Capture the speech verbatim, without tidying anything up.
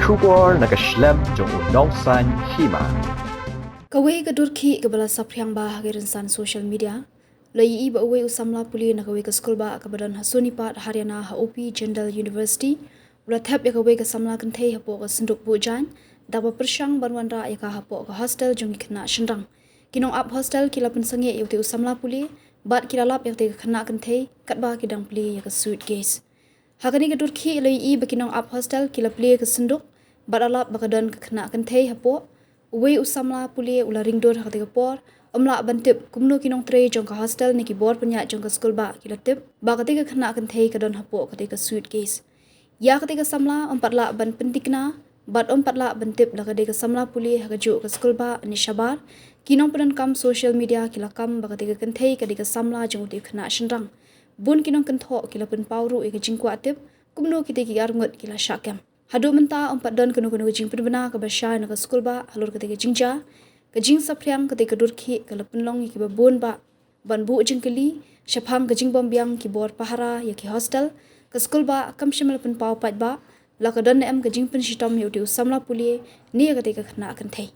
Khubor na ka shlem jong u Nongsaiñ Hima. Kawei ka dur khih kaba la saphriang ba ha ki rynsan social media, la ïohi ba uwei u samla pule na kawei ka skulbah kaba don ha Sonipat, Haryana, ha U P Jindal University, u la thep ïa kawei ka samla kynthei hapoh ka synduk buh jaiñ, da kaba pyrshang ban wanrah ïa ka hapoh ka hostel jong ki khynnah shynrang. Ki nongap hostel ki la pynsangeh ïa utei u samla pule, bad ki la lap ïa utei ka khynnah kynthei, katba ki dang plie ïa ka suitcase. Ha kane ka dur khih la ïohi ba ki nongap hostel ki la plie ka synduk, bad la lap ba ka don ka khynnah kynthei hapoh. Uwei u samla pule u la ring dur ha katei ka por, um lah ban tip kumno ki nongtrei jong ka hostel ne ki bor pynïaid jong ka skulbah ki la tip ba katei ka khynnah kynthei ka don hapoh katei ka suitcase. Ïa katei ka samla um pat lah ban pyntikna, bad um pat lah ban tip la ka dei ka samla pule ha kajuh ka skulbah ne shabar. Ki nongpyndonkam social media ki la kam ba katei ka kynthei ka dei ka samla jong utei u khynnah shynrang. Bun ki nongkynthoh ki la pynpaw ruh ïa ka jingkwah tip, kumno kitei ki arngut ki la shah kem. Haduh mynta um pat don kano kano ka jingpynbna kaba shai na ka skulbah halor katei ka jingjia. Ka jingsaphriang katei ka dur khih ka la pynlong ïa kiba bun bah ban buh jingkylli shaphang ka jingbym biang ki bor pahara ïa ki hostel. Ka skulbah kam shym la pynpaw paidbah la ka don ne em ka jingpynshitom ïa utei u samla pule ne ïa katei ka khynnah kynthei.